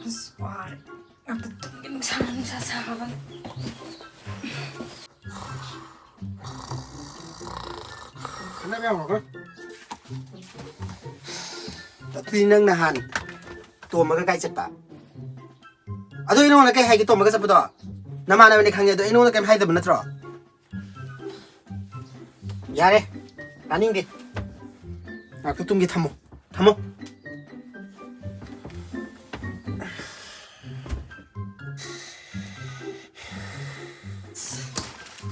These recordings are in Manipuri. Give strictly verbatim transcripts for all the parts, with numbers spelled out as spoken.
ꯑꯁ, ꯋꯥꯔꯦ꯫ ꯉꯥꯛꯇ ꯇꯨꯝꯒꯦ, ꯅꯨꯡꯁꯥ, ꯅꯨꯡꯁꯥ ꯁꯥꯕꯅ꯫ ꯈꯠꯅꯕ ꯌꯥꯝ ꯍꯧꯔꯛꯀꯅꯨ꯫ ꯑꯗꯨꯗꯤ ꯅꯪ ꯅꯍꯥꯟ ꯇꯣꯝꯃꯒ ꯀꯥꯏ ꯆꯠꯄ? ꯑꯗꯨ ꯑꯩ ꯅꯉꯣꯟꯗ ꯀꯩ ꯍꯥꯏꯒꯦ, ꯇꯣꯝꯃꯒ ꯆꯠꯄꯗꯣ? ꯅꯃꯥꯟꯅꯕꯅꯤ ꯈꯪꯉꯦ, ꯑꯗꯣ ꯑꯩ ꯅꯉꯣꯟꯗ ꯀꯩꯝ ꯍꯥꯏꯗꯕ ꯅꯠꯇ꯭ꯔꯣ? ꯌꯥꯔꯦ, ꯇꯥꯅꯤꯡꯗꯦ꯫ ꯉꯥꯛꯇ ꯇꯨꯝꯒꯦ, ꯊꯝꯃꯣ, ꯊꯝꯃꯣ꯫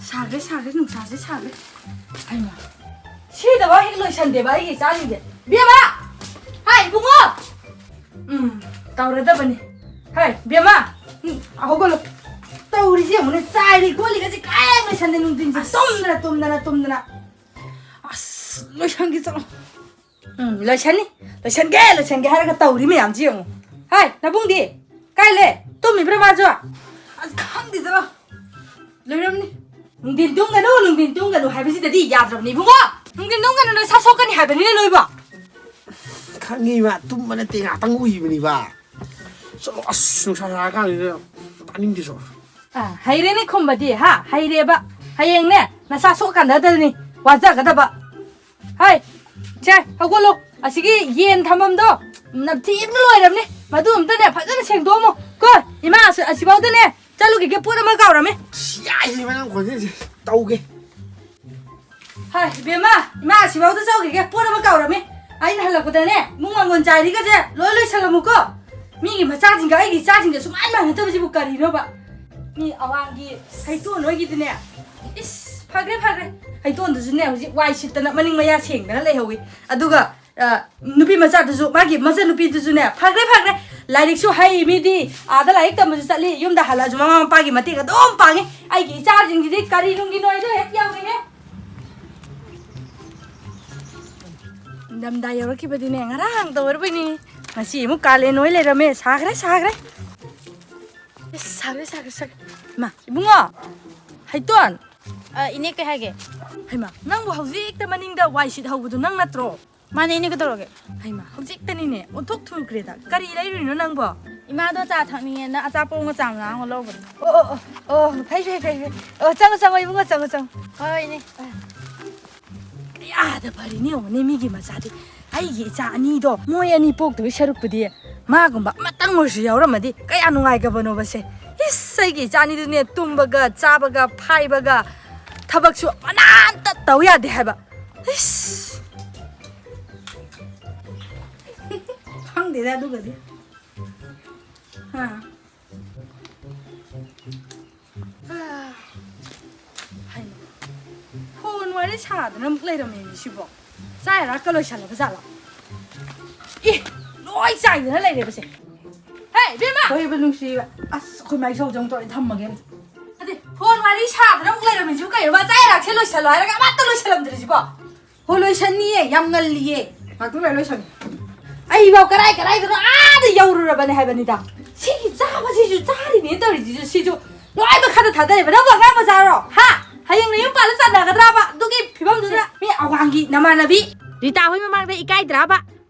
ꯁꯥꯈ꯭ꯔꯦ, ꯁꯥꯈ꯭ꯔꯦ, ꯅꯨꯡꯁꯥꯁꯦ ꯁꯥꯈ꯭ꯔꯦ꯫ ꯍꯩꯃꯥ, ꯁꯤꯗꯕ ꯍꯦꯛ ꯂꯣꯏꯁꯟꯗꯦꯕ ꯑꯩꯒꯤ ꯏꯆꯥꯁꯤꯡꯁꯦ꯫ ꯏꯕꯦꯝꯃ! ꯍꯥꯏ, ꯏꯕꯨꯡꯉꯣ! ꯎꯝ, ꯇꯧꯔꯗꯕꯅꯤ꯫ ꯍꯥꯏ, ꯏꯕꯦꯝꯃ! ꯎꯝ, ꯍꯧꯒꯠꯂꯣ꯫ ꯇꯧꯔꯤꯁꯦ ꯌꯦꯡꯉꯨꯅꯦ, ꯆꯥꯏꯔꯤ ꯈꯣꯠꯂꯤꯒꯁꯦ ꯀꯥꯏ ꯂꯣꯏꯁꯟꯗꯦ ꯅꯨꯡꯊꯤꯟꯁꯦ꯫ ꯑꯁ! ꯇꯨꯝꯗꯅ, ꯇꯨꯝꯗꯅ, ꯇꯨꯝꯗꯅ꯫ ꯑꯁ, ꯂꯣꯏꯁꯟꯒꯦ ꯆꯠꯂꯣ꯫ ꯎꯝ, ꯂꯣꯏꯁꯟꯅꯤ꯫ ꯂꯣꯏꯁꯟꯒꯦ, ꯂꯣꯏꯁꯟꯒꯦ ꯍꯥꯏꯔꯒ ꯇꯧꯔꯤ ꯃꯌꯥꯝꯁꯤ ꯌꯦꯡꯉꯨ꯫ ꯍꯥꯏ, ꯅꯕꯨꯡꯗꯤ? ꯀꯥꯏ ꯂꯩ? ꯇꯨꯝꯃꯤꯕ꯭ꯔꯥ ꯃꯥꯁꯨ? ꯑꯁ, ꯈꯪꯗꯦꯗ꯫ ꯂꯩꯔꯝꯅꯤ꯫ ꯅꯨꯡꯊꯤꯟ ꯇꯨꯝꯒꯅꯨ, ꯅꯨꯡꯊꯤꯟ ꯇꯨꯝꯒꯅꯨ ꯍꯥꯏꯕꯁꯤꯗꯗꯤ ꯌꯥꯗ꯭ꯔꯕꯅꯤ ꯏꯕꯨꯡꯉꯣ꯫ ꯅꯨꯡꯊꯤꯟ ꯇꯨꯝꯒꯅꯨ, ꯅꯁꯥ ꯁꯣꯛꯀꯅꯤ ꯍꯥꯏꯕꯅꯤꯅꯦ ꯅꯣꯏꯕꯣ꯫ ꯈꯪꯉꯤꯕ, ꯇꯨꯝꯕ ꯅꯠꯇꯦ, ꯉꯥꯛꯇꯪ ꯎꯏꯕꯅꯤꯕ꯫ ꯆꯠꯂꯣ, ꯑꯁ, ꯅꯨꯡꯁꯥ ꯁꯥꯔꯀꯥꯟꯁꯤꯗ ꯇꯥꯅꯤꯡꯗꯦ, ꯆꯠꯂꯣ꯫ ꯑꯥ, ꯍꯩꯔꯦꯅꯦ ꯈꯨꯝꯕꯗꯤ, ꯍꯥ? ꯍꯩꯔꯦꯕ꯫ ꯍꯌꯦꯡꯅꯦ, ꯅꯁꯥ ꯁꯣꯛꯀꯥꯟꯗꯗꯅꯤ ꯋꯥꯖꯒꯗꯕ꯫ ꯍꯥꯏ, ꯁꯦ, ꯍꯧꯒꯠꯂꯣ꯫ ꯑꯁꯤꯒꯤ ꯌꯦꯟ ꯊꯝꯐꯝꯗꯣ ꯅꯝꯊꯤꯕꯅ ꯂꯣꯏꯔꯕꯅꯤ꯫ ꯃꯗꯨ ꯑꯝꯇꯅꯦ, ꯐꯖꯅ ꯁꯦꯡꯗꯣꯛꯑꯝꯃꯣ꯫ ꯀꯣ, ꯏꯃꯥ, ꯑꯁꯤ-, ꯑꯁꯤꯐꯥꯎꯗꯅꯦ, ꯆꯠꯂꯨꯈꯤꯒꯦ, ꯄꯣꯠ ꯑꯃ ꯀꯥꯎꯔꯝꯃꯤ꯫ ꯑꯁ, ꯌꯥꯏꯌꯦ, ꯅꯪ ꯈꯣꯟꯖꯦꯜꯁꯦ꯫ ꯇꯧꯒꯦ꯫ ꯍꯥꯏ, ꯏꯕꯦꯝꯃ, ꯏꯃꯥ, ꯑꯁꯤꯐꯥꯎꯗ ꯆꯠꯂꯨꯈꯤꯒꯦ, ꯄꯣꯠ ꯑꯃ ꯀꯥꯎꯔꯝꯃꯤ꯫ ꯑꯩꯅ ꯍꯜꯂꯛꯄꯗꯅꯦ, ꯏꯃꯨꯡ ꯃꯪꯒꯣꯜ ꯆꯥꯏꯔꯤꯒꯁꯦ ꯂꯣꯏ ꯂꯣꯏꯁꯜꯂꯝꯃꯨꯀꯣ꯫ ꯃꯤꯒꯤ ꯃꯆꯥꯁꯤꯡꯒ ꯑꯩꯒꯤ ꯏꯆꯥꯁꯤꯡꯒ ꯁꯨꯃꯥꯏꯅ ꯃꯥꯟꯅꯗꯕꯁꯤꯕꯨ ꯀꯔꯤꯅꯣꯕ? ꯃꯤ ꯑꯋꯥꯡꯒꯤ ꯍꯩꯇꯣꯟ ꯍꯣꯏꯒꯤꯗꯤꯅꯦ, ꯏꯁ, ꯐꯈ꯭ꯔꯦ, ꯐꯈ꯭ꯔꯦ꯫ ꯍꯩꯇꯣꯟꯗꯨꯁꯨꯅꯦ, ꯍꯧꯖꯤꯛ ꯋꯥꯏ ꯁꯤꯠꯇꯅ ꯃꯅꯤꯡ ꯃꯌꯥ ꯁꯦꯡꯗꯅ ꯂꯩꯍꯧꯋꯤ꯫ ꯑꯗꯨꯒ, ꯑ, ꯅꯨꯄꯤ ꯃꯆꯥꯗꯨꯁꯨ, ꯃꯥꯒꯤ ꯃꯆꯟꯅꯨꯄꯤꯗꯨꯁꯨꯅꯦ, ꯐꯈ꯭ꯔꯦ, ꯐꯈ꯭ꯔꯦ꯫ ꯂꯥꯏꯔꯤꯛꯁꯨ ꯍꯩ, ꯃꯤꯗꯤ ꯑꯥꯗ ꯂꯥꯏꯔꯤꯛ ꯇꯝꯕꯁꯨ ꯆꯠꯂꯤ, ꯌꯨꯝꯗ ꯍꯜꯂꯛꯑꯁꯨ ꯃꯃꯥ ꯃꯄꯥꯒꯤ ꯃꯇꯦꯡ ꯑꯗꯨꯝ ꯄꯥꯡꯉꯤ꯫ ꯑꯩꯒꯤ ꯏꯆꯥꯁꯤꯡꯁꯤꯗꯤ ꯀꯔꯤ ꯅꯨꯡꯒꯤ ꯅꯣꯏꯗꯣ ꯍꯦꯛ ꯌꯥꯎꯔꯤꯅꯦ꯫ ꯏꯪꯊꯝꯊꯥ ꯌꯧꯔꯛꯈꯤꯕꯗꯤꯅꯦ, ꯉꯔꯥꯡ ꯇꯧꯔꯕꯣꯏꯅꯤ꯫ ꯉꯁꯤ ꯑꯃꯨꯛ ꯀꯥꯂꯦꯟ ꯑꯣꯏ ꯂꯩꯔꯝꯃꯦ꯫ ꯁꯥꯈ꯭ꯔꯦ, ꯁꯥꯈ꯭ꯔꯦ꯫ ꯏꯁ, ꯁꯥꯈ꯭ꯔꯦ, ꯁꯥꯈ꯭ꯔꯦ, ꯁꯥꯈ꯭ꯔꯦ꯫ ꯏꯃꯥ, ꯏꯕꯨꯡꯉꯣ, ꯍꯩꯇꯣꯟ꯫ ꯑ, ꯏꯅꯦ, ꯀꯩ ꯍꯥꯏꯒꯦ? ꯍꯩꯃꯥ, ꯅꯪꯕꯨ ꯍꯧꯖꯤꯛꯇ ꯃꯅꯤꯡꯗ ꯋꯥꯏ ꯁꯤꯠ ꯍꯧꯕꯗꯨ ꯅꯪ ꯅꯠꯇ꯭ꯔꯣ? ꯃꯥꯅꯦ, ꯏꯅꯦ, ꯀꯩꯗꯧꯔꯒꯦ? ꯍꯩꯃꯥ, ꯍꯧꯖꯤꯛꯇꯅꯤꯅꯦ ꯑꯣꯟꯊꯣꯛ ꯊꯨꯈ꯭ꯔꯦꯗ꯫ ꯀꯔꯤ ꯂꯩꯔꯨꯏꯅꯣ ꯅꯪꯕꯣ? ꯏꯃꯥꯗꯣ ꯆꯥ ꯊꯛꯅꯤꯡꯉꯦꯅ ꯑꯆꯥꯄꯣꯠ ꯑꯃꯒ ꯆꯥ ꯃꯅꯥ ꯑꯃꯒ ꯂꯧꯕꯅꯦ꯫ ꯑꯣ, ꯑꯣ, ꯑꯣ, ꯑꯣ, ꯐꯩ, ꯐꯩ, ꯐꯩ, ꯐꯩ꯫ ꯑꯣ, ꯆꯪꯉꯣ, ꯆꯪꯉꯣ, ꯏꯕꯨꯡꯉꯣ, ꯆꯪꯉꯣ, ꯆꯪꯉꯣ꯫ ꯍꯣꯏ, ꯏꯅꯦ꯫ ꯀꯌꯥꯗ ꯐꯔꯤꯅꯦ ꯌꯦꯡꯉꯨꯅꯦ, ꯃꯤꯒꯤ ꯃꯆꯥꯗꯤ꯫ ꯑꯩꯒꯤ ꯏꯆꯥ ꯑꯅꯤꯗꯣ, ꯃꯣꯏ ꯑꯅꯤ ꯄꯣꯛꯇꯣꯏ ꯁꯔꯨꯛꯄꯨꯗꯤ ꯃꯥꯒꯨꯝꯕ ꯑꯃꯇꯪ ꯑꯣꯏꯔꯁꯨ ꯌꯥꯎꯔꯝꯃꯗꯤ ꯀꯌꯥ ꯅꯨꯡꯉꯥꯏꯒꯕꯅꯣꯕꯁꯦ꯫ ꯏꯁ, ꯑꯩꯒꯤ ꯏꯆꯥ ꯑꯅꯤꯗꯨꯅꯦ, ꯇꯨꯝꯕꯒ, ꯆꯥꯕꯒ, ꯐꯥꯏꯕꯒ, ꯊꯕꯛꯁꯨ ꯃꯅꯥ ꯑꯝꯇ ꯇꯧ ꯌꯥꯗꯦ ꯍꯥꯏꯕ꯫ ꯏꯁ! ꯈꯪꯗꯦꯗ ꯑꯗꯨꯒꯗꯤ꯫ ꯍꯥ꯫ ꯍꯩꯃꯥ꯫ ꯐꯣꯟ ꯋꯥꯔꯤ ꯁꯥꯗꯅ ꯑꯃꯨꯛ ꯂꯩꯔꯝꯃꯦꯅꯦ ꯁꯤꯕꯣ꯫ ꯆꯥꯏꯔꯥꯛꯀ ꯂꯣꯏꯁꯜꯂꯕ ꯖꯥꯠꯂꯣ? ꯏ! ꯂꯣꯏ ꯆꯥꯏꯗꯅ ꯂꯩꯔꯦꯕꯁꯦ꯫ ꯍꯦ, ꯏꯕꯦꯝꯃ! ꯍꯣꯏ, ꯏꯕꯦꯝ ꯅꯨꯡꯁꯤꯕ꯫ ꯑꯁ, ꯑꯩꯈꯣꯏ ꯃꯥꯏ ꯁꯧ ꯆꯪ ꯇꯧꯔꯦ, ꯊꯝꯃꯒꯦ ꯑꯝꯇ꯫ ꯑꯗꯦ, ꯐꯣꯟ ꯋꯥꯔꯤ ꯁꯥꯗꯅ ꯑꯃꯨꯛ ꯂꯩꯔꯝꯃꯤꯁꯤꯕꯨ ꯀꯩꯅꯣ? ꯆꯥꯏꯔꯥꯛꯁꯦ ꯂꯣꯏꯁꯜꯂꯣ ꯍꯥꯏꯔꯒ ꯑꯃꯠꯇ ꯂꯣꯏꯁꯜꯂꯝꯗ꯭ꯔꯤꯁꯤꯕꯣ? ꯍꯣ, ꯂꯣꯏꯁꯟꯅꯤꯌꯦ, ꯌꯥꯝ ꯉꯜꯂꯤꯌꯦ꯫ ꯉꯥꯛꯇꯪ ꯂꯩꯔ ꯂꯣꯏꯁꯟꯒꯦ꯫ ꯑꯩꯐꯥꯎ ꯀꯔꯥꯏ ꯀꯔꯥꯏꯗꯅꯣ ꯑꯥꯗ ꯌꯧꯔꯨꯔꯕꯅꯦ ꯍꯥꯏꯕꯅꯤꯗ꯫ ꯁꯤꯒꯤ ꯆꯥꯕꯁꯤꯁꯨ ꯆꯥꯔꯤꯅꯦꯅ ꯇꯧꯔꯤꯁꯤꯁꯨ, ꯁꯤꯁꯨ ꯂꯣꯏ ꯃꯈꯥꯗ ꯊꯥꯗꯔꯦꯕ꯫ ꯅꯪꯕꯨ ꯑꯉꯥꯡ ꯃꯆꯥꯔꯣ? ꯍꯥ? ꯍꯌꯦꯡ ꯅꯌꯨꯝ ꯄꯥꯜꯂ ꯆꯥꯟꯅꯒꯗ꯭ꯔꯕ? ꯑꯗꯨꯒꯤ ꯐꯤꯕꯝꯗꯨꯗ ꯃꯤ ꯑꯋꯥꯡꯒꯤ ꯅꯃꯥꯟꯅꯕꯤ ꯔꯤꯇꯥ ꯍꯣꯏ ꯃꯃꯥꯡꯗ ꯏꯀꯥꯏꯗ꯭ꯔꯕ?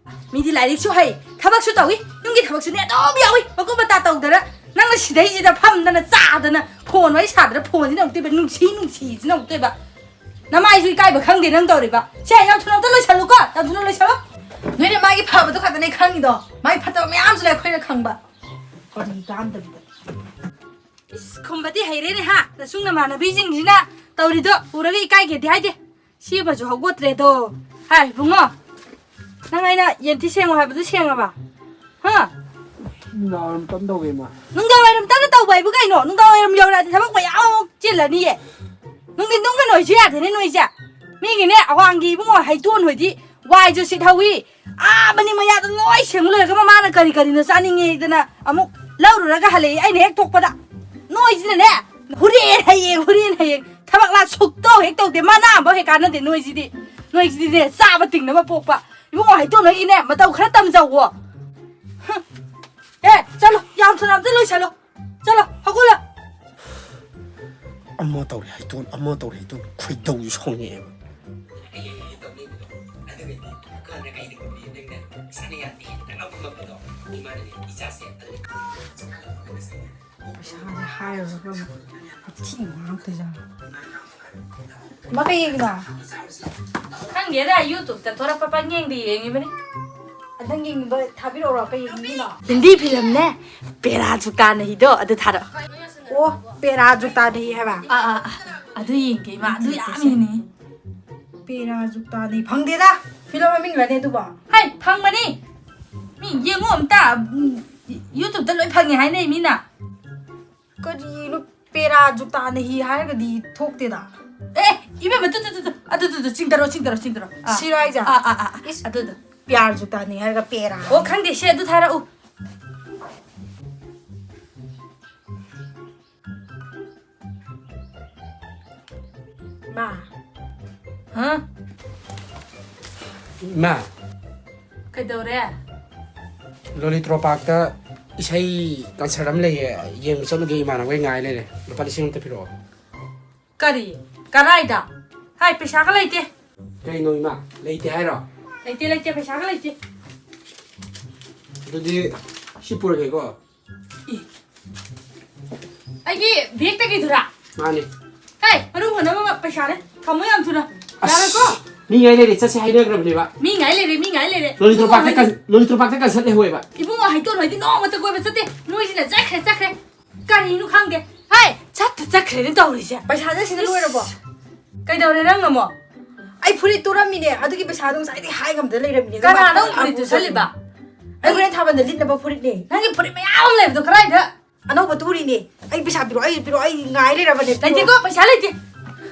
ꯃꯤꯗꯤ ꯂꯥꯏꯔꯤꯛꯁꯨ ꯍꯩ, ꯊꯕꯛꯁꯨ ꯇꯧꯏ, ꯌꯨꯝꯒꯤ ꯊꯕꯛꯁꯨꯅꯦ ꯑꯗꯨꯝ ꯌꯥꯎꯏ, ꯃꯀꯨꯞ ꯃꯇꯥ ꯇꯧꯗꯅ꯫ ꯅꯪꯅ ꯁꯤꯗꯩꯁꯤꯗ ꯐꯝꯗꯅ ꯆꯥꯗꯅ ꯐꯣꯟ ꯋꯥꯔꯤ ꯁꯥꯗꯅ ꯐꯣꯟꯁꯤꯅ ꯑꯃꯨꯛꯇꯣꯏꯕ, ꯅꯨꯡꯁꯤ ꯅꯨꯡꯁꯤꯁꯤꯅ ꯑꯃꯨꯛꯇꯣꯏꯕ꯫ ꯅꯃꯥꯏꯁꯨ ꯏꯀꯥꯏꯕ ꯈꯪꯗꯦ ꯅꯪ ꯇꯧꯔꯤꯕ꯫ ꯁꯦ, ꯌꯥꯝ ꯊꯨꯅ ꯑꯝꯇ ꯂꯣꯏꯁꯜꯂꯨꯀꯣ, ꯌꯥꯝ ꯊꯨꯅ ꯂꯣꯏꯁꯜꯂꯣ꯫ ꯅꯣꯏꯅ ꯃꯥꯒꯤ ꯐꯕꯗꯣ ꯈꯛꯇꯅꯦ ꯈꯪꯉꯤꯗꯣ, ꯃꯥꯒꯤ ꯐꯠꯇꯕ ꯃꯌꯥꯝꯁꯨ ꯂꯩ ꯑꯩꯈꯣꯏꯅ ꯈꯪꯕ꯫ ꯀꯔꯤ ꯀꯥꯟꯗꯕꯗ꯫ ꯏꯁ, ꯈꯨꯝꯕꯗꯤ ꯍꯩꯔꯦꯅꯦ ꯍꯥ, ꯅꯁꯨꯡ ꯅꯃꯥꯟꯅꯕꯤꯁꯤꯡꯁꯤꯅ ꯇꯧꯔꯤꯗꯣ ꯎꯔꯒ ꯏꯀꯥꯏꯒꯦꯗꯤ ꯍꯥꯏꯗꯦ꯫ ꯁꯤꯃꯁꯨ ꯍꯧꯒꯠꯇ꯭ꯔꯦꯗꯣ꯫ ꯍꯥꯏ, ꯏꯕꯨꯡꯉꯣ, ꯅꯪ ꯑꯩꯅ ꯌꯦꯟꯊꯤ ꯁꯦꯡꯉꯣ ꯍꯥꯏꯕꯗꯨ ꯁꯦꯡꯉꯕ? ꯍꯥ? ꯅꯨꯡꯗꯥꯡꯋꯥꯏꯔꯝ ꯇꯞꯅ ꯇꯧꯕ ꯏꯃꯥ꯫ ꯅꯨꯡꯗꯥꯡ ꯋꯥꯏꯔꯝ ꯇꯞꯅ ꯇꯧꯕ ꯍꯥꯏꯕꯨ ꯀꯩꯅꯣ? ꯅꯨꯡꯗꯥꯡ ꯋꯥꯏꯔꯝ ꯌꯧꯔꯛꯑꯗꯤ ꯊꯕꯛ ꯃꯌꯥꯝ ꯑꯃꯨꯛ ꯆꯤꯜꯂꯅꯤꯌꯦ꯫ ꯅꯨꯡꯊꯤꯟ ꯇꯨꯝꯒꯅꯣꯏꯁꯨ ꯌꯥꯗꯦꯅꯦ ꯅꯣꯏꯁꯦ꯫ ꯃꯤꯒꯤꯅꯦ, ꯑꯋꯥꯡꯒꯤ ꯏꯕꯨꯡꯉꯣ ꯍꯩꯇꯣꯟ ꯍꯣꯏꯗꯤ ꯋꯥꯏꯁꯨ ꯁꯤꯠꯍꯧꯋꯤ꯫ ꯑꯥ, ꯃꯅꯤꯡ ꯃꯌꯥꯗ ꯂꯣꯏ ꯁꯦꯡꯕ ꯂꯣꯏꯔꯒ ꯃꯃꯥꯅ ꯀꯔꯤ ꯀꯔꯤꯅꯣ ꯆꯥꯅꯤꯡꯉꯦꯗꯅ ꯑꯃꯨꯛ ꯂꯧꯔꯨꯔꯒ ꯍꯜꯂꯛꯏ꯫ ꯑꯩꯅ ꯍꯦꯛ ꯊꯣꯛꯄꯗ ꯅꯣꯏꯁꯤꯅꯅꯦ, ꯍꯣꯔꯦꯟ ꯍꯌꯦꯡ, ꯍꯣꯔꯦꯟ ꯍꯌꯦꯡ꯫ ꯊꯕꯛ ꯂꯥ ꯁꯨꯛꯇꯧ ꯍꯦꯛ ꯇꯧꯗꯦ, ꯃꯅꯥ ꯑꯃꯐꯥꯎ ꯍꯦꯛ ꯀꯥꯟꯅꯗꯦ ꯅꯣꯏꯁꯤꯗꯤ꯫ ꯅꯣꯏꯁꯤꯗꯤꯅꯦ, ꯆꯥꯕ ꯇꯤꯡꯅꯕ ꯄꯣꯛꯄ꯫ ꯏꯕꯨꯡꯉꯣ, ꯍꯩꯇꯣꯟ ꯅꯣꯏꯒꯤꯅꯦ, ꯃꯇꯧ ꯈꯔ ꯇꯝꯖꯧꯋꯣ꯫ ꯍꯝ꯫ ꯑꯦ, ꯆꯠꯂꯣ, ꯌꯥꯝ ꯊꯨꯅ ꯑꯝꯇ ꯂꯣꯏꯁꯜꯂꯣ꯫ ꯆꯠꯂꯣ, ꯍꯧꯒꯠꯂꯣ꯫ ꯑꯃ ꯇꯧꯔꯦ ꯍꯩꯇꯣꯟ, ꯑꯃ ꯇꯧꯔꯦ ꯍꯩꯇꯣꯟ, ꯈꯣꯏꯗꯧꯁꯦ ꯁꯥꯎꯅꯤꯡꯉꯛꯑꯦꯕ꯫ ꯄꯩꯁꯥꯁꯦ ꯍꯥꯏꯔꯨꯔꯒ ꯑꯃꯨꯛ ꯌꯥꯝ ꯊꯤꯅ ꯉꯥꯡꯉꯛꯇꯣꯏꯖꯥꯠꯂꯣ? ꯃꯥ ꯀꯩ ꯌꯦꯡꯉꯤꯅꯣ? ꯈꯪꯗꯦꯗ, YouTube-ꯇ ꯊꯣꯔꯛꯄ ꯄꯪꯌꯦꯡꯗ ꯌꯦꯡꯉꯤꯕꯅꯤ꯫ ꯅꯪ ꯌꯦꯡꯅꯤꯡꯕ ꯊꯥꯕꯤꯔꯛꯎꯔꯣ? ꯀꯩ ꯌꯦꯡꯅꯤꯡꯉꯤꯅꯣ? ꯍꯤꯟꯗꯤ film-ꯅꯦ, ꯄꯦꯔꯥ ꯖꯨꯛꯇꯥ ꯅꯍꯤꯗꯣ ꯑꯗꯨ ꯊꯥꯔꯛꯑꯣ꯫ ꯑꯣ, ꯄꯦꯔꯥ ꯖꯨꯛꯇꯥ ꯅꯍꯤ ꯍꯥꯏꯕ? ꯑꯥ, ꯑꯥ, ꯑꯥ꯫ ꯑꯗꯨ ꯌꯦꯡꯒꯦ ꯏꯃꯥ, ꯑꯗꯨ ꯌꯥꯝ ꯌꯦꯡꯅꯤꯡꯉꯤ꯫ ꯄꯦꯔꯥ ꯖꯨꯛꯇꯥ ꯅꯍꯤ ꯐꯪꯗꯦꯗ꯫ Film ꯃꯃꯤꯡꯂꯅꯦ ꯑꯗꯨꯕꯣ? ꯍꯥꯏ, ꯐꯪꯕꯅꯤ꯫ ꯃꯤ ꯌꯦꯡꯉꯣ ꯑꯝꯇ꯫ ꯎꯝ, YouTube-ꯇ ꯂꯣꯏ ꯐꯪꯉꯦ ꯍꯥꯏꯅꯩ ꯃꯤꯅ꯫ ꯀꯔꯤꯅꯣ, ꯄꯦꯔꯥ ꯖꯨꯛꯇꯥ ꯅꯍꯤ ꯍꯥꯏꯔꯒꯗꯤ ꯊꯣꯛꯇꯦꯗ꯫ ꯑꯦ, ꯏꯕꯦꯝꯃ, ꯇꯨ, ꯇꯨ, ꯇꯨ, ꯇꯨ꯫ ꯑꯗꯨ, ꯇꯨ, ꯇꯨ, ꯆꯤꯡꯊꯔꯣ, ꯆꯤꯡꯊꯔꯣ, ꯆꯤꯡꯊꯔꯣ꯫ ꯑꯥ꯫ ꯁꯤꯔꯣ ꯍꯥꯏꯁꯦ? ꯑꯥ, ꯑꯥ, ꯑꯥ, ꯑꯥ꯫ ꯏꯁ, ꯑꯗꯨꯗꯣ꯫ ꯄꯤꯌꯥꯔ ꯖꯨꯛꯇꯥ ꯅꯍꯤ ꯍꯥꯏꯔꯒ ꯄꯦꯔꯥ꯫ ꯑꯣ, ꯈꯪꯗꯦ, ꯁꯦ ꯑꯗꯨ ꯊꯥꯔꯛꯎ꯫ ꯃꯥ꯫ ꯍꯥ? ꯏꯃꯥ꯫ ꯀꯩꯗꯧꯔꯦ? ꯂꯣꯂꯤꯇ꯭ꯔꯣ ꯄꯥꯔꯛꯇ ꯏꯁꯩ concert ꯑꯃ ꯂꯩꯌꯦ, ꯌꯦꯡꯕ ꯆꯠꯂꯨꯒꯦ, ꯏꯃꯥꯟꯅꯕꯈꯩ ꯉꯥꯏ ꯂꯩꯔꯦ, ꯂꯨꯄꯥ ꯂꯤꯁꯤꯡ ꯑꯃꯇ ꯄꯤꯔꯛꯑꯣ꯫ ꯀꯔꯤ? ꯀꯔꯥꯏꯗ? ꯍꯥꯏ, ꯄꯩꯁꯥꯒ ꯂꯩꯇꯦ꯫ ꯀꯩꯅꯣ ꯏꯃꯥ, ꯂꯩꯇꯦ ꯍꯥꯏꯔꯣ? ꯂꯩꯇꯦ, ꯂꯩꯇꯦ, ꯄꯩꯁꯥꯒ ꯂꯩꯇꯦ꯫ ꯑꯗꯨꯗꯤ ꯁꯤ ꯄꯨꯔꯒꯦꯀꯣ꯫ ꯏ꯫ ꯑꯩꯒꯤ ꯕꯦꯛꯇꯒꯤꯗꯨꯔꯥ? ꯃꯥꯅꯦ꯫ ꯍꯦ, ꯃꯔꯨ ꯍꯣꯟꯅꯕ ꯄꯩꯁꯥꯅꯦ꯫ ꯊꯝꯃꯣ ꯌꯥꯝ ꯊꯨꯅ꯫ ꯑꯁ, ꯌꯥꯔꯣꯏꯀꯣ? ꯃꯤ ꯉꯥꯏ ꯂꯩꯔꯦ, ꯆꯠꯁꯦ ꯍꯥꯏꯅꯈ꯭ꯔꯕꯅꯦꯕ꯫ ꯃꯤ ꯉꯥꯏ ꯂꯩꯔꯦ, ꯃꯤ ꯉꯥꯏ ꯂꯩꯔꯦ꯫ ꯂꯣꯂꯤꯇ꯭ꯔꯣ ꯏꯕꯨꯡꯉꯣ ꯄꯥꯔꯛꯇ ꯍꯣꯏꯗꯤ, ꯀꯟ-, ꯂꯣꯂꯤꯇ꯭ꯔꯣ ꯄꯥꯔꯛꯇ concert ꯂꯩꯍꯧꯋꯦꯕ꯫ ꯏꯕꯨꯡꯉꯣ ꯍꯩꯇꯣꯟ ꯍꯣꯏꯗꯤ ꯅꯣꯡꯃꯇ ꯀꯣꯏꯕ ꯆꯠꯇꯦ꯫ ꯅꯣꯏꯁꯤꯅ ꯆꯠꯈ꯭ꯔꯦ, ꯆꯠꯈ꯭ꯔꯦ꯫ ꯀꯔꯤꯅꯣ ꯈꯪꯗꯦ꯫ ꯍꯥꯏ, ꯆꯠꯇ ꯆꯠꯈ꯭ꯔꯦꯅꯦ ꯇꯧꯔꯤꯁꯦ꯫ ꯄꯩꯁꯥꯁꯦ ꯁꯤꯗ ꯏꯁ! ꯂꯣꯏꯔꯕꯣ? ꯀꯩꯗꯧꯔꯦ ꯅꯪ ꯑꯃꯨꯛ? ꯑꯩ ꯐꯨꯔꯤꯠ ꯇꯨꯔꯝꯃꯤꯅꯦ, ꯑꯗꯨꯒꯤ ꯄꯩꯁꯥꯗꯣ ꯉꯁꯥꯏꯗꯩ ꯍꯥꯏ ꯉꯝꯗ ꯂꯩꯔꯝꯃꯤꯅꯦ꯫ ꯀꯅꯥꯅꯣ ꯑꯗꯨꯝ ꯐꯨꯔꯤꯠ ꯇꯨꯁꯜꯂꯤꯕ? ꯑꯩ ꯍꯣꯔꯦꯟ ꯊꯥꯕꯜꯗ ꯂꯤꯠꯅꯕ ꯐꯨꯔꯤꯠꯅꯦ꯫ ꯅꯪꯒꯤ ꯐꯨꯔꯤꯠ ꯃꯌꯥꯝ ꯑꯃ ꯂꯩꯕꯗꯣ ꯀꯗꯥꯏꯗ? ꯑꯅꯧꯕ ꯇꯨꯔꯤꯅꯦ꯫ ꯑꯩ ꯄꯩꯁꯥ ꯄꯤꯔꯛꯑꯣ, ꯑꯩ ꯄꯤꯔꯛꯑꯣ, ꯑꯩ ꯉꯥꯏ ꯂꯩꯔꯕꯅꯦ꯫ ꯂꯩꯇꯦꯀꯣ, ꯄꯩꯁꯥ ꯂꯩꯇꯦ꯫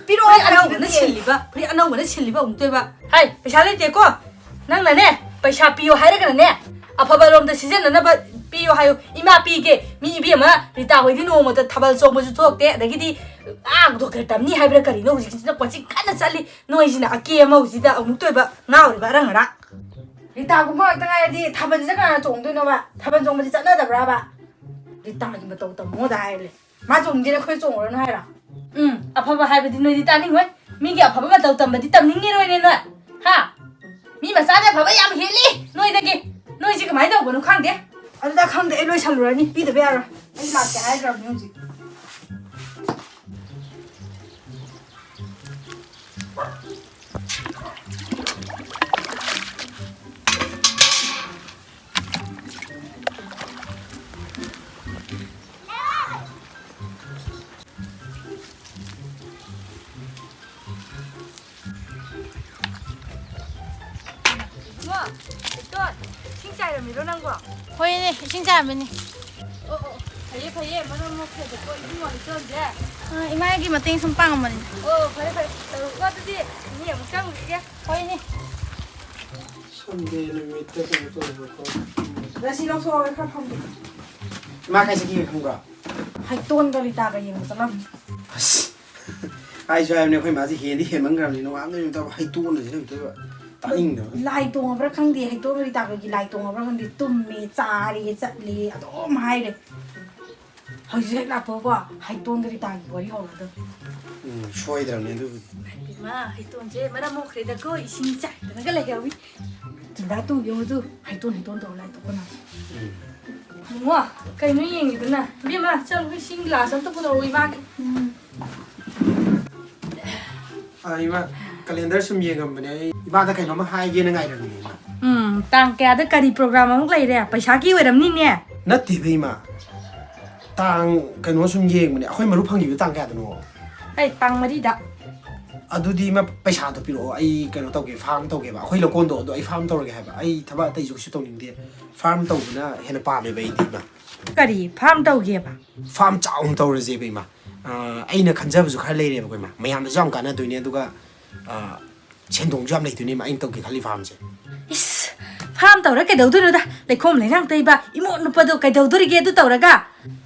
ꯄꯤꯔꯛꯑꯣ ꯐꯨꯔꯤꯠ ꯑꯅꯧꯕꯅ ꯍꯥꯏꯕꯅꯦ꯫ ꯁꯤꯜꯂꯤꯕ, ꯐꯨꯔꯤꯠ ꯑꯅꯧꯕꯅ ꯁꯤꯜꯂꯤꯕ ꯑꯃꯨꯛꯇꯣꯏꯕ꯫ ꯍꯥꯏ, ꯄꯩꯁꯥ ꯂꯩꯇꯦꯀꯣ꯫ ꯅꯪꯅꯅꯦ, ꯄꯩꯁꯥ ꯄꯤꯌꯣ ꯍꯥꯏꯔꯒꯅꯅꯦ, ꯑꯐꯕ ꯂꯣꯝꯗ ꯁꯤꯖꯤꯟꯅꯅꯕ ꯄꯤꯌꯣ ꯍꯥꯏꯌꯨ꯫ ꯏꯃꯥ ꯄꯤꯒꯦ꯫ ꯃꯤ ꯏꯕꯦꯝꯃ ꯔꯤꯇꯥ ꯍꯣꯏꯗꯤ ꯅꯣꯡꯃꯇ ꯊꯥꯕꯜ ꯆꯣꯡꯕꯁꯨ ꯊꯣꯛꯇꯦ, ꯑꯗꯒꯤꯗꯤ ꯑꯥ ꯗꯣꯛꯇꯔ ꯇꯝꯅꯤ ꯍꯥꯏꯕ꯭ꯔꯥ ꯀꯔꯤꯅꯣ ꯍꯧꯖꯤꯛꯁꯤꯅ ꯀꯣꯆꯤꯡ ꯀꯟꯅ ꯆꯠꯂꯤ꯫ ꯅꯣꯏꯁꯤꯅ ꯑꯀꯦ ꯑꯃꯧꯁꯤꯗ ꯑꯃꯨꯛꯇꯣꯏꯕ ꯉꯥꯎꯔꯤꯕ ꯑꯔꯪ ꯑꯔꯥꯛ꯫ ꯔꯤꯇꯥꯒꯨꯝꯕ ꯉꯥꯛꯇ ꯉꯥꯏꯔꯗꯤ ꯊꯥꯕꯜꯁꯤꯗ ꯀꯅꯥꯅ ꯆꯣꯡꯗꯣꯏꯅꯣꯕ? ꯊꯥꯕꯜ ꯆꯣꯡꯕꯁꯤ ꯆꯠꯅꯗꯕ꯭ꯔꯥꯕ? ꯔꯤꯇꯥꯒꯤ ꯃꯇꯧ ꯇꯝꯃꯣꯗ ꯍꯥꯏꯔꯦ꯫ ꯃꯥ ꯆꯣꯡꯅꯤꯡꯗꯦꯅ ꯑꯩꯈꯣꯏ ꯆꯣꯡꯉꯨꯔꯅꯨ ꯍꯥꯏꯔꯣ? ꯎꯝ, ꯑꯐꯕ ꯍꯥꯏꯕꯗꯤ ꯅꯣꯏꯗꯤ ꯇꯥꯅꯤꯡꯉꯣꯏ꯫ ꯃꯤꯒꯤ ꯑꯐꯕ ꯃꯇꯧ ꯇꯝꯕꯗꯤ ꯇꯝꯅꯤꯡꯉꯤꯔꯣꯏꯅꯦ ꯅꯣꯏ꯫ ꯍꯥ? ꯃꯤ ꯃꯆꯥꯗꯤ ꯑꯐꯕ ꯌꯥꯝ ꯍꯦꯜꯂꯤ ꯅꯣꯏꯗꯒꯤ꯫ ꯅꯣꯏꯁꯤ ꯀꯃꯥꯏꯅ ꯇꯧꯕꯅꯣ ꯈꯪꯗꯦ꯫ ꯑꯗꯨꯗ ꯈꯪꯗꯦ, ꯑꯩ ꯂꯣꯏꯁꯜꯂꯨꯔꯅꯤ, ꯄꯤꯗꯕ ꯌꯥꯔꯣꯏ꯫ ꯑꯩ ꯂꯥꯛꯀꯦ ꯍꯥꯏꯈ꯭ꯔꯕꯅꯤ ꯍꯧꯖꯤꯛ꯫ ꯏꯕꯨꯡꯉꯣ, ꯍꯩꯇꯣꯟ, ꯏꯁꯤꯡ ꯆꯥꯏꯔꯝꯃꯤꯔꯣ ꯅꯪꯕꯣ? ꯍꯣꯏꯅꯦ, ꯏꯁꯤꯡ ꯆꯥꯏꯔꯝꯃꯤꯅꯦ꯫ ꯑꯣ, ꯑꯣ, ꯐꯩꯌꯦ, ꯐꯩꯌꯦ, ꯃꯔꯝ ꯃꯣꯛꯈ꯭ꯔꯦꯗꯀꯣ ꯏꯕꯨꯡꯉꯣ ꯍꯩꯇꯣꯟꯁꯦ꯫ ꯑ, ꯏꯃꯥꯒꯤ ꯃꯇꯦꯡ ꯁꯨꯝ ꯄꯥꯡꯉꯝꯕꯅꯤꯗ꯫ ꯑꯣ, ꯐꯔꯦ, ꯐꯔꯦ, ꯇꯧꯔꯣꯀꯣ, ꯑꯗꯨꯗꯤ ꯏꯅꯦ ꯑꯃꯨꯛ ꯆꯪꯉꯨꯈꯤꯒꯦ꯫ ꯍꯣꯏꯅꯦ꯫ ꯁꯟꯗꯦ ꯅꯨꯃꯤꯠꯇ ꯀꯩꯅꯣ ꯇꯧꯕꯀꯣ꯫ ꯉꯁꯤ ꯂꯧꯊꯣꯛꯑꯒ ꯈꯔ ꯐꯝꯒꯦ꯫ ꯏꯃꯥ ꯀꯥꯏ ꯆꯠꯈꯤꯒꯦ ꯈꯪꯕ꯭ꯔꯣ? ꯍꯩꯇꯣꯟꯒ ꯔꯤꯇꯥꯒ ꯌꯦꯡꯕ ꯆꯠꯂꯝꯃꯤ꯫ ꯑꯁ, ꯑꯩꯁꯨ ꯍꯥꯏꯕꯅꯦ, ꯑꯩꯈꯣꯏ ꯃꯥꯁꯦ ꯍꯦꯟꯗꯤ ꯍꯦꯟꯃꯟꯈ꯭ꯔꯕꯅꯤ, ꯅꯣꯡꯉꯥꯟꯕꯗꯩ ꯅꯨꯃꯤꯠ ꯇꯥꯕ ꯍꯩꯇꯣꯟꯅꯁꯤꯅ ꯑꯝꯇꯣꯏꯕ ꯇꯥꯅꯤꯡꯗꯕ꯫ ꯂꯥꯏ ꯇꯣꯡꯉꯕ꯭ꯔꯥ ꯈꯪꯗꯦ, ꯍꯩꯇꯣꯟꯒ ꯔꯤꯇꯥꯒꯒꯤ ꯂꯥꯏ ꯇꯣꯡꯉꯕ꯭ꯔꯥ ꯈꯪꯗꯦ, ꯇꯨꯝꯃꯦ, ꯆꯥꯔꯦ, ꯆꯠꯂꯦ ꯑꯗꯨꯝ ꯍꯥꯏꯔꯦ꯫ ꯍꯧꯖꯤꯛ ꯍꯦꯛ ꯂꯥꯛꯄꯒꯀꯣ, ꯍꯩꯇꯣꯟꯒ ꯔꯤꯇꯥꯒꯤ ꯋꯥꯔꯤ ꯍꯧꯔꯛꯑꯗꯕꯅꯤ꯫ ꯎꯝ, ꯁꯣꯏꯗ꯭ꯔꯕꯅꯦ ꯑꯗꯨꯕꯨꯗꯤ꯫ ꯏꯃꯥ, ꯍꯩꯇꯣꯟꯁꯦ ꯃꯔꯝ ꯃꯣꯛꯈ꯭ꯔꯦꯗꯀꯣ, ꯏꯁꯤꯡ ꯆꯥꯏꯗꯅꯒ ꯂꯩꯍꯧꯋꯤ꯫ ꯇꯤꯜꯂꯥ ꯇꯨ ꯌꯦꯡꯉꯨ ꯇꯨ, ꯍꯩꯇꯣꯟ, ꯍꯩꯇꯣꯟ ꯇꯧꯔ ꯂꯥꯏ ꯇꯣꯛꯄꯅ꯫ ꯎꯝ꯫ ꯏꯕꯨꯡꯉꯣ, ꯀꯩꯅꯣ ꯌꯦꯡꯉꯤꯗꯨꯅ? ꯏꯕꯦꯝꯃ, ꯆꯠꯂꯨ, ꯏꯁꯤꯡ ꯒ꯭ꯂꯥꯁ ꯑꯝꯇ ꯄꯨꯔꯛꯑꯣ ꯏꯃꯥꯒꯤ꯫ ꯎꯝ꯫ ꯑ, ꯏꯃꯥ, ꯀꯦꯂꯦꯟꯗꯔ ꯁꯨꯝ ꯌꯦꯡꯉꯝꯕꯅꯦ꯫ ꯑꯩ ꯏꯃꯥꯗ ꯀꯩꯅꯣꯝꯃ ꯍꯥꯏꯒꯦꯅ ꯉꯥꯏꯔꯝꯃꯤꯅꯦ, ꯏꯃꯥ꯫ ꯎꯝ, ꯇꯥꯡ ꯀꯌꯥꯗ ꯀꯔꯤ ꯄ꯭ꯔꯣꯒ꯭ꯔꯥꯝ ꯑꯃꯨꯛ ꯂꯩꯔꯦ? ꯄꯩꯁꯥꯒꯤ ꯑꯣꯏꯔꯝꯅꯤꯅꯦ? ꯅꯠꯇꯦꯗ, ꯏꯃꯥ꯫ ꯇꯥꯡ ꯀꯩꯅꯣ ꯁꯨꯝ ꯌꯦꯡꯕꯅꯦ꯫ ꯑꯩꯈꯣꯏ ꯃꯔꯨꯞ ꯐꯪꯈꯤꯕꯗꯣ ꯇꯥꯡ ꯀꯌꯥꯗꯅꯣ? ꯑꯩ ꯇꯥꯡ ꯃꯔꯤꯗ꯫ ꯑꯗꯨꯗꯤ, ꯏꯃꯥ, ꯄꯩꯁꯥꯗꯣ ꯄꯤꯔꯛꯑꯣ꯫ ꯑꯩ ꯀꯩꯅꯣ ꯇꯧꯒꯦ, ꯐꯥꯔꯝ ꯇꯧꯒꯦꯕ꯫ ꯑꯩꯈꯣꯏ ꯂꯧꯀꯣꯟꯗꯣ, ꯑꯗꯣ ꯑꯩ ꯐꯥꯔꯝ ꯇꯧꯔꯒꯦ ꯍꯥꯏꯕ꯫ ꯑꯩ ꯊꯕꯛ ꯑꯇꯩꯁꯨ ꯀꯩꯁꯨ ꯇꯧꯅꯤꯡꯗꯦ꯫ ꯐꯥꯔꯝ ꯇꯧꯕꯅ ꯍꯦꯟꯅ ꯄꯥꯝꯃꯦꯕ ꯑꯩꯗꯤ, ꯏꯃꯥ꯫ ꯀꯔꯤ ꯐꯥꯔꯝ ꯇꯧꯒꯦꯕ? ꯐꯥꯔꯝ ꯆꯥꯎꯅ ꯇꯧꯔꯁꯦꯕ, ꯏꯃꯥ꯫ ꯑ, ꯑꯩꯅ ꯈꯟꯖꯕꯁꯨ ꯈꯔ ꯂꯩꯔꯦꯕꯀꯣ, ꯏꯃꯥ꯫ ꯃꯌꯥꯝꯗꯁꯨ ꯌꯥꯝ ꯀꯥꯟꯅꯗꯣꯏꯅꯦ, ꯑꯗꯨꯒ, ꯑ, ꯁꯦꯟꯗꯣꯡꯁꯨ ꯌꯥꯝ ꯂꯩꯗꯣꯏꯅꯦ, ꯏꯃꯥ, ꯑꯩꯅ ꯇꯧꯒꯦ ꯈꯜꯂꯤ ꯐꯥꯔꯝꯁꯦ꯫ ꯏꯁ, ꯐꯥꯔꯝ ꯇꯧꯔ ꯀꯩꯗꯧꯗꯣꯏꯅꯣꯗ? ꯂꯩꯈꯣꯝ ꯂꯩꯅꯥꯡ ꯇꯩꯕ ꯏꯃꯣꯠ ꯅꯨꯞꯄꯗꯣ ꯀꯩꯗꯧꯗꯣꯔꯤꯒꯦ ꯑꯗꯨ ꯇꯧꯔꯒ?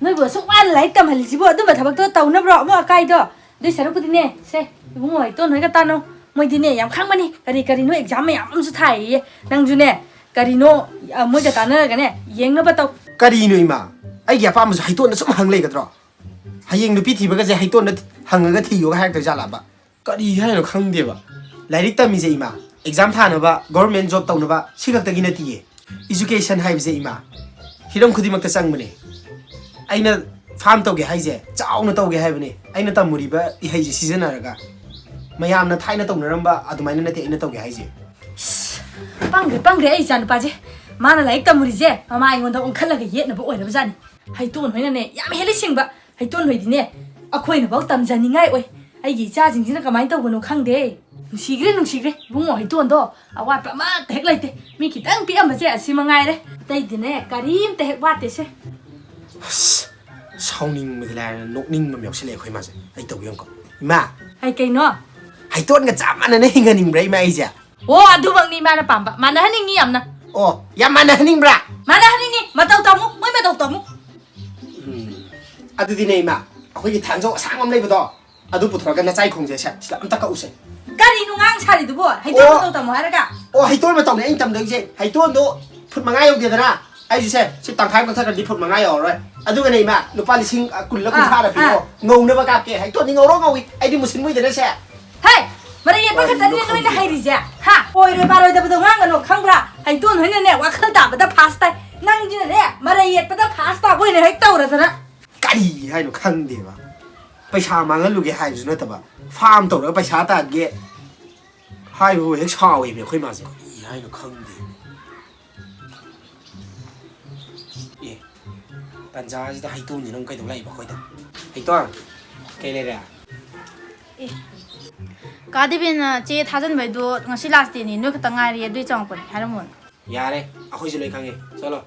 ꯅꯣꯏꯕꯨ ꯑꯁꯨꯛ ꯋꯥꯅ ꯂꯥꯏꯔꯤꯛ ꯇꯝꯍꯜꯂꯤꯁꯤꯕꯨ ꯑꯗꯨꯝꯕ ꯊꯕꯛꯇꯣ ꯇꯧꯅꯕ꯭ꯔꯣ? ꯑꯃꯣꯠ ꯑꯀꯥꯏꯗꯣ? ꯑꯗꯨꯏ ꯁꯔꯨꯛꯄꯨꯗꯤꯅꯦ, ꯁꯦ, ꯏꯕꯨꯡꯉꯣ ꯍꯩꯇꯣꯟ ꯍꯣꯏꯒ ꯇꯥꯟꯅꯧ꯫ ꯃꯣꯏꯗꯤꯅꯦ, ꯌꯥꯝ ꯈꯪꯕꯅꯤ꯫ ꯀꯔꯤ ꯀꯔꯤꯅꯣ ꯑꯦꯛꯖꯥꯝ ꯃꯌꯥꯝ ꯑꯃꯁꯨ ꯊꯥꯏꯌꯦ꯫ ꯅꯪꯁꯨꯅꯦ, ꯀꯔꯤꯅꯣ, ꯑ, ꯃꯣꯏꯒ ꯇꯥꯟꯅꯔꯒꯅꯦ, ꯌꯦꯡꯅꯕ ꯇꯧ꯫ ꯀꯔꯤꯅꯣ, ꯏꯃꯥ? ꯑꯩꯒꯤ ꯑꯄꯥꯝꯕꯁꯨ ꯍꯩꯇꯣꯟꯗ ꯁꯨꯝ ꯍꯪ ꯂꯩꯒꯗ꯭ꯔꯣ? ꯍꯌꯦꯡ ꯅꯨꯄꯤ ꯊꯤꯕꯒꯁꯦ ꯍꯩꯇꯣꯟꯗ ꯍꯪꯉꯒ ꯊꯤꯌꯣꯒ ꯍꯥꯏꯔꯛꯇꯣꯏ ꯖꯥꯠꯂꯕ? ꯀꯔꯤ ꯍꯥꯏꯅꯣ ꯈꯪꯗꯦꯕ꯫ ꯂꯥꯏꯔꯤꯛ ꯇꯝꯃꯤꯁꯦ, ꯏꯃꯥ, ꯑꯦꯛꯖꯥꯝ ꯊꯥꯅꯕ, ꯒꯣꯚꯔꯟꯃꯦꯟ ꯖꯣꯕ ꯇꯧꯅꯕ, ꯁꯤ ꯈꯛꯇꯒꯤ ꯅꯠꯇꯤꯌꯦ꯫ ꯏꯖꯨꯀꯦꯁꯟ ꯍꯥꯏꯕꯁꯦ, ꯏꯃꯥ, ꯍꯤꯔꯝ ꯈꯨꯗꯤꯡꯃꯛꯇ ꯆꯪꯕꯅꯦ꯫ ꯑꯩꯅ ꯐꯥꯔꯝ ꯇꯧꯒꯦ ꯍꯥꯏꯁꯦ, ꯆꯥꯎꯅ ꯇꯧꯒꯦ ꯍꯥꯏꯕꯅꯦ꯫ ꯑꯩꯅ ꯇꯝꯃꯨꯔꯤꯕ ꯏꯍꯩꯁꯦ ꯁꯤꯖꯤꯟꯅꯔꯒ, ꯃꯌꯥꯝꯅ ꯊꯥꯏꯅ ꯇꯧꯅꯔꯝꯕ ꯑꯗꯨꯃꯥꯏꯅ ꯅꯠꯇꯦ ꯑꯩꯅ ꯇꯧꯒꯦ ꯍꯥꯏꯁꯦ꯫ ꯄꯪꯈ꯭ꯔꯦ, ꯄꯪꯈ꯭ꯔꯦ ꯑꯩ ꯏꯆꯥꯅꯨꯄꯥꯁꯦ꯫ ꯃꯥꯅ ꯂꯥꯏꯔꯤꯛ ꯇꯝꯃꯨꯔꯤꯁꯦ ꯃꯃꯥ ꯑꯩꯉꯣꯟꯗ ꯑꯣꯟꯈꯠꯂꯒ ꯌꯦꯠꯅꯕ ꯑꯣꯏꯔꯕꯖꯥꯠꯅꯤ꯫ ꯍꯩꯇꯣꯟ ꯍꯣꯏꯅꯅꯦ ꯌꯥꯝ ꯍꯦꯜꯂꯤ ꯁꯤꯡꯕ꯫ ꯍꯩꯇꯣꯟ ꯍꯣꯏꯗꯤꯅꯦ ꯑꯩꯈꯣꯏꯅꯐꯥꯎ ꯇꯝꯖꯅꯤꯡꯉꯥꯏ ꯑꯣꯏ꯫ ꯑꯩꯒꯤ ꯏꯆꯥꯁꯤꯡꯁꯤꯅ ꯀꯃꯥꯏꯅ ꯇꯧꯕꯅꯣ ꯈꯪꯗꯦ꯫ ꯅꯨꯡꯁꯤꯈ꯭ꯔꯦ, ꯅꯨꯡꯁꯤꯈ꯭ꯔꯦ ꯏꯕꯨꯡꯉꯣ ꯍꯩꯇꯣꯟꯗꯣ꯫ ꯑꯋꯥꯠꯄ ꯑꯃꯠꯇ ꯍꯦꯛ ꯂꯩꯇꯦ꯫ ꯃꯤ ꯈꯤꯇꯪ ꯄꯤꯛꯑꯝꯕꯁꯦ ꯑꯁꯤ ꯃꯉꯥꯏꯔꯦ꯫ ꯑꯇꯩꯗꯤꯅꯦ ꯀꯔꯤꯝꯇ ꯍꯦꯛ ꯋꯥꯠꯇꯦꯁꯦ꯫ ꯑꯁ, ꯁꯥꯎꯅꯤꯡꯕꯗꯤ ꯂꯥꯏꯔꯅ ꯅꯣꯛꯅꯤꯡꯕ ꯑꯃ ꯌꯥꯎꯁꯜꯂꯛꯑꯦ ꯑꯩꯈꯣꯏ ꯃꯥꯁꯦ꯫ ꯑꯩ ꯇꯧꯒꯦ ꯑꯃꯨꯛꯀ꯫ ꯏꯃꯥ! ꯍꯥꯏ ꯀꯩꯅꯣ? ꯍꯩꯇꯣꯟꯒ ꯆꯞ ꯃꯥꯟꯅꯅ ꯍꯤꯡꯍꯟꯅꯤꯡꯕ꯭ꯔꯥ ꯏꯃꯥ ꯑꯩꯁꯦ? ꯑꯣ, ꯑꯗꯨꯃꯛꯅꯤ ꯏꯃꯥꯅ ꯄꯥꯝꯕ꯫ ꯃꯥꯟꯅꯍꯟꯅꯤꯡꯉꯤ ꯌꯥꯝꯅ꯫ ꯑꯣ, ꯌꯥꯝ ꯃꯥꯟꯅꯍꯟꯅꯤꯡꯕ꯭ꯔꯥ? ꯃꯥꯟꯅꯍꯟꯅꯤꯡꯉꯤ꯫ ꯃꯇꯧ ꯇꯝꯃꯨ, ꯃꯣꯏ ꯃꯇꯧ ꯇꯝꯃꯨ꯫ ꯎꯝ꯫ ꯑꯗꯨꯗꯤꯅꯦ ꯏꯃꯥ, ꯑꯩꯈꯣꯏꯒꯤ ꯊꯥꯡꯖꯧ ꯑꯁꯥꯡꯕ ꯑꯃ ꯂꯩꯕꯗꯣ, ꯑꯗꯨ ꯄꯨꯊꯣꯔꯒ ꯅꯆꯥꯏ ꯈꯣꯡꯁꯦ ꯁꯦ, ꯁꯤꯗ ꯑꯝꯇ ꯀꯛꯎꯁꯦ꯫ ꯀꯔꯤꯅꯣ ꯉꯥꯡ ꯁꯥꯔꯤꯗꯨꯕꯣ? ꯍꯩꯇꯣꯟ ꯑꯣ꯫ ꯃꯇꯧ ꯇꯝꯃꯣ ꯍꯥꯏꯔꯒ? ꯑꯣ, ꯍꯩꯇꯣꯟ ꯃꯇꯧꯅꯦ ꯑꯩꯅ ꯇꯝꯗꯣꯏꯁꯦ꯫ ꯍꯩꯇꯣꯟꯗꯣ ꯐꯨꯠ ꯃꯉꯥ ꯌꯧꯗꯦꯗꯅ꯫ ꯑꯩꯁꯨ ꯁꯦ, ꯁꯤ ꯇꯪꯈꯥꯏ ꯀꯛꯊꯠꯈ꯭ꯔꯗꯤ ꯐꯨꯠ ꯃꯉꯥ ꯌꯧꯔꯔꯣꯏ꯫ ꯑꯗꯨꯒꯅꯦ ꯏꯃꯥ, ꯂꯨꯄꯥ ꯂꯤꯁꯤꯡ, ꯑ, ꯀꯨꯟꯂ ꯑꯥ, ꯀꯨꯟꯊ꯭ꯔꯥꯔ ꯄꯤꯔꯛꯑꯣ꯫ ꯑꯥ꯫ ꯉꯧꯅꯕ ꯀꯥꯞꯀꯦ꯫ ꯍꯩꯇꯣꯟꯗꯤ ꯉꯧꯔꯣ ꯉꯧꯏ꯫ ꯑꯩꯗꯤ ꯃꯨꯁꯤꯟ ꯃꯨꯏꯗꯅ ꯁꯦ꯫ ꯍꯦ! ꯃꯔꯩ ꯌꯦꯠꯄ ꯈꯛꯇꯅꯤꯅꯦ ꯅꯣꯏꯅ ꯍꯩꯔꯤꯁꯦ, ꯍꯥ? ꯑꯣꯏꯔꯣꯏ ꯄꯥꯔꯣꯏꯗꯕꯗꯣ ꯉꯥꯡꯒꯅꯣ, ꯈꯪꯕ꯭ꯔꯥ? ꯍꯩꯇꯣꯟ ꯍꯣꯏꯅꯅꯦ, ꯋꯥꯈꯜ ꯇꯥꯕꯗ ꯐꯥꯁ ꯇꯥꯏ꯫ ꯅꯪꯁꯤꯅꯅꯦ, ꯃꯔꯩ ꯌꯦꯠꯄꯗ ꯐꯥꯁ ꯇꯥꯕ ꯑꯣꯏꯅ ꯍꯦꯛ ꯇꯧꯔꯗꯅ꯫ ꯀꯔꯤ ꯍꯥꯏꯅꯣ ꯈꯪꯗꯦꯕ꯫ ꯄꯩꯁꯥ ꯃꯥꯡꯍꯜꯂꯨꯒꯦ ꯍꯥꯏꯕꯁꯨ ꯅꯠꯇꯕ, ꯐꯥꯔꯝ ꯇꯧꯔꯒ ꯄꯩꯁꯥ ꯇꯥꯟꯒꯦ ꯍꯥꯏꯕꯕꯨ ꯍꯦꯛ ꯁꯥꯎꯋꯦꯃꯤ ꯑꯩꯈꯣꯏ ꯃꯥꯁꯦ꯫ ꯀꯔꯤ ꯍꯥꯏꯅꯣ ꯈꯪꯗꯦ꯫ ꯑꯦ, ꯇꯟꯖꯥꯁꯤꯗ ꯍꯩꯇꯣꯟꯁꯤꯅ ꯑꯃꯨꯛ ꯀꯩꯗꯧ ꯂꯥꯛꯏꯕ ꯑꯩꯈꯣꯏꯗ? ꯍꯩꯇꯣꯟ, ꯀꯩ ꯂꯩꯔꯦ? ꯑꯦ, ꯀꯥ ꯗꯦꯕꯦꯟꯅ ꯆꯦ ꯊꯥꯖꯤꯟꯕꯩꯗꯣ ꯉꯁꯤ ꯂꯥꯁ ꯗꯦꯠꯅꯤ, ꯅꯣꯏ ꯈꯛꯇ ꯉꯥꯏꯔꯦ, ꯑꯗꯨꯏ ꯆꯪꯉꯛꯄꯅꯤ ꯍꯥꯏꯔꯝꯃꯣꯅꯦ꯫ ꯌꯥꯔꯦ, ꯑꯩꯈꯣꯏꯁꯨ ꯂꯣꯏ ꯈꯪꯉꯦ, ꯆꯠꯂꯣ꯫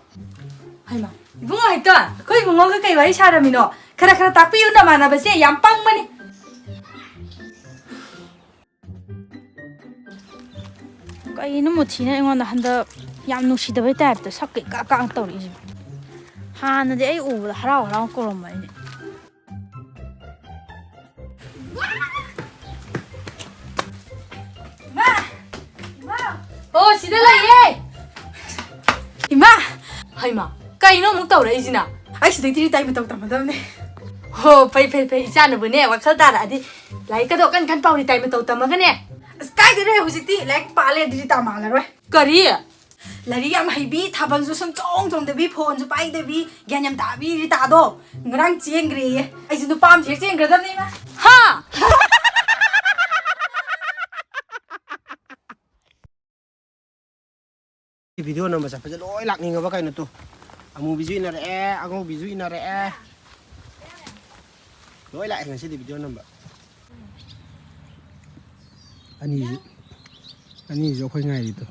ꯍꯩꯃꯥ, ꯏꯕꯨꯡꯉꯣ ꯍꯩꯇꯣꯟ, ꯑꯩꯈꯣꯏ ꯏꯕꯨꯡꯉꯣꯒ ꯀꯩ ꯋꯥꯔꯤ ꯁꯥꯔꯝꯃꯤꯅꯣ? ꯈꯔ ꯈꯔ ꯇꯥꯛꯄꯤꯌꯨ, ꯅꯃꯥꯟꯅꯕꯁꯦ ꯌꯥꯝ ꯄꯪꯕꯅꯤ꯫ ꯀꯩꯅꯣ ꯃꯨꯊꯤꯅ ꯑꯩꯉꯣꯟꯗ ꯍꯟꯗꯛ ꯌꯥꯝ ꯅꯨꯡꯁꯤꯗꯕꯩ ꯇꯥꯏꯞꯇ ꯁꯛꯀ ꯏꯀꯥꯛ ꯀꯥꯛꯅ ꯇꯧꯔꯛꯏꯁꯤꯕꯣ? ꯍꯥꯟꯅꯗꯤ ꯑꯩ ꯎꯕꯗ ꯍꯔꯥꯎ ꯍꯔꯥꯎ ꯀꯧꯔꯝꯕꯅꯤꯅꯦ꯫ ꯏꯃꯥ! ꯏꯃꯥ! ꯑꯣ, ꯁꯤꯗ ꯂꯩꯌꯦ! ꯏꯃꯥ! ꯍꯩꯃꯥ, ꯀꯩꯅꯣ ꯑꯃꯨꯛ ꯇꯧꯔꯛꯏꯁꯤꯅ? ꯑꯩ ꯁꯤꯗꯩꯗꯤ ꯔꯤꯇꯥꯏ ꯃꯇꯧ ꯇꯝꯃꯗꯕꯅꯦ꯫ ꯍꯣ, ꯐꯩ, ꯐꯩ, ꯐꯩ꯫ ꯏꯆꯥꯅꯕꯨꯅꯦ ꯋꯥꯈꯜ ꯇꯥꯔꯛꯑꯗꯤ ꯂꯥꯏꯔꯤꯛꯀꯗꯣ ꯀꯟ ꯀꯟ ꯄꯥꯎ, ꯔꯤꯇꯥꯏ ꯃꯇꯧ ꯇꯝꯃꯒꯅꯦ꯫ ꯑꯁ, ꯀꯥꯏꯗꯩꯅꯣꯍꯦ, ꯍꯧꯖꯤꯛꯇꯤ ꯂꯥꯏꯔꯤꯛ ꯄꯥ ꯂꯩꯔꯗꯤ ꯔꯤꯇꯥ ꯃꯥꯜꯂꯔꯣꯏ꯫ ꯀꯔꯤ? ꯂꯥꯏꯔꯤꯛ ꯌꯥꯝ ꯍꯩꯕꯤ, ꯊꯥꯕꯜꯁꯨ ꯁꯨꯝ ꯆꯣꯡ ꯆꯣꯡꯗꯕꯤ, ꯐꯣꯟꯁꯨ ꯄꯥꯏꯗꯕꯤ, ꯒ꯭ꯌꯥꯟ ꯌꯥꯝ ꯇꯥꯕꯤ ꯔꯤꯇꯥꯗꯣ ꯉꯔꯥꯡ ꯆꯦꯟꯈ꯭ꯔꯦꯌꯦ꯫ ꯑꯩꯁꯨ ꯅꯨꯄꯥ ꯑꯃ ꯊꯤꯔ ꯆꯦꯟꯈ꯭ꯔꯗꯕꯅꯤ ꯏꯃꯥ꯫ ꯍꯥ? ꯚꯤꯗꯤꯑꯣ ꯅꯝꯕ ꯆꯠꯄꯁꯦ ꯂꯣꯏ ꯂꯥꯛꯅꯤꯡꯉꯕ ꯀꯩꯅꯣ ꯇꯨ꯫ ꯑꯃꯨꯕꯤꯁꯨ ꯏꯟꯅꯔꯛꯑꯦ, ꯑꯉꯧꯕꯤꯁꯨ ꯏꯟꯅꯔꯛꯑꯦ꯫ ꯂꯣꯏ ꯂꯥꯛꯑꯦ ꯉꯁꯤꯗꯤ ꯚꯤꯗꯤꯑꯣ ꯅꯝꯕ꯫ ꯑꯅꯤꯁꯨ, ꯑꯅꯤꯁꯨ ꯑꯩꯈꯣꯏ ꯉꯥꯏꯔꯤꯗꯣ꯫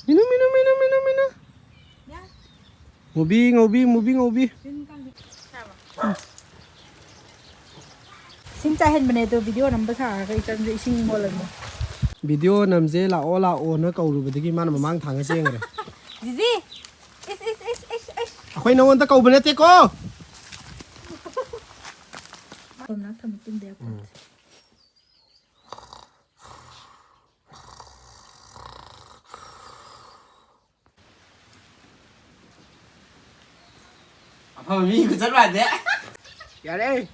ꯃꯤꯅꯨ, ꯃꯤꯅꯨ, ꯃꯤꯅꯨ, ꯃꯤꯅꯨ, ꯃꯤꯅꯨ꯫ ꯉꯧꯕꯤ, ꯉꯧꯕꯤ, ꯉꯧꯕꯤ, ꯉꯧꯕꯤ꯫ ꯏꯁꯤꯡ ꯆꯥꯏꯍꯟꯕꯅꯦ ꯑꯗꯣ, ꯚꯤꯗꯤꯑꯣ ꯅꯝꯕ ꯁꯥꯔꯒ ꯏꯆꯟꯁꯦ ꯏꯁꯤꯡ ꯍꯣꯜꯂꯝꯃꯦ꯫ ꯚꯤꯗꯤꯑꯣ ꯅꯝꯁꯦ ꯂꯥꯛꯑꯣ ꯂꯥꯛꯑꯣꯅ ꯀꯧꯔꯨꯕꯗꯒꯤ ꯃꯥꯅ ꯃꯃꯥꯡ ꯊꯥꯡꯉ ꯆꯦꯟꯈ꯭ꯔꯦ꯫ ꯖꯤꯖꯤ! ꯏꯁ, ꯏꯁ, ꯏꯁ, ꯏꯁ, ꯏꯁ! ꯑꯩꯈꯣꯏ ꯅꯉꯣꯟꯗ ꯀꯧꯕ ꯅꯠꯇꯦꯀꯣ꯫ ꯀꯣꯝꯅ ꯊꯝꯃꯨ ꯇꯨꯝꯗꯦ꯫ ꯎꯝ꯫ ꯑꯐꯕ ꯃꯤ ꯈꯨꯆꯠ ꯃꯥꯟꯗꯦ꯫ ꯌꯥꯔꯦ꯫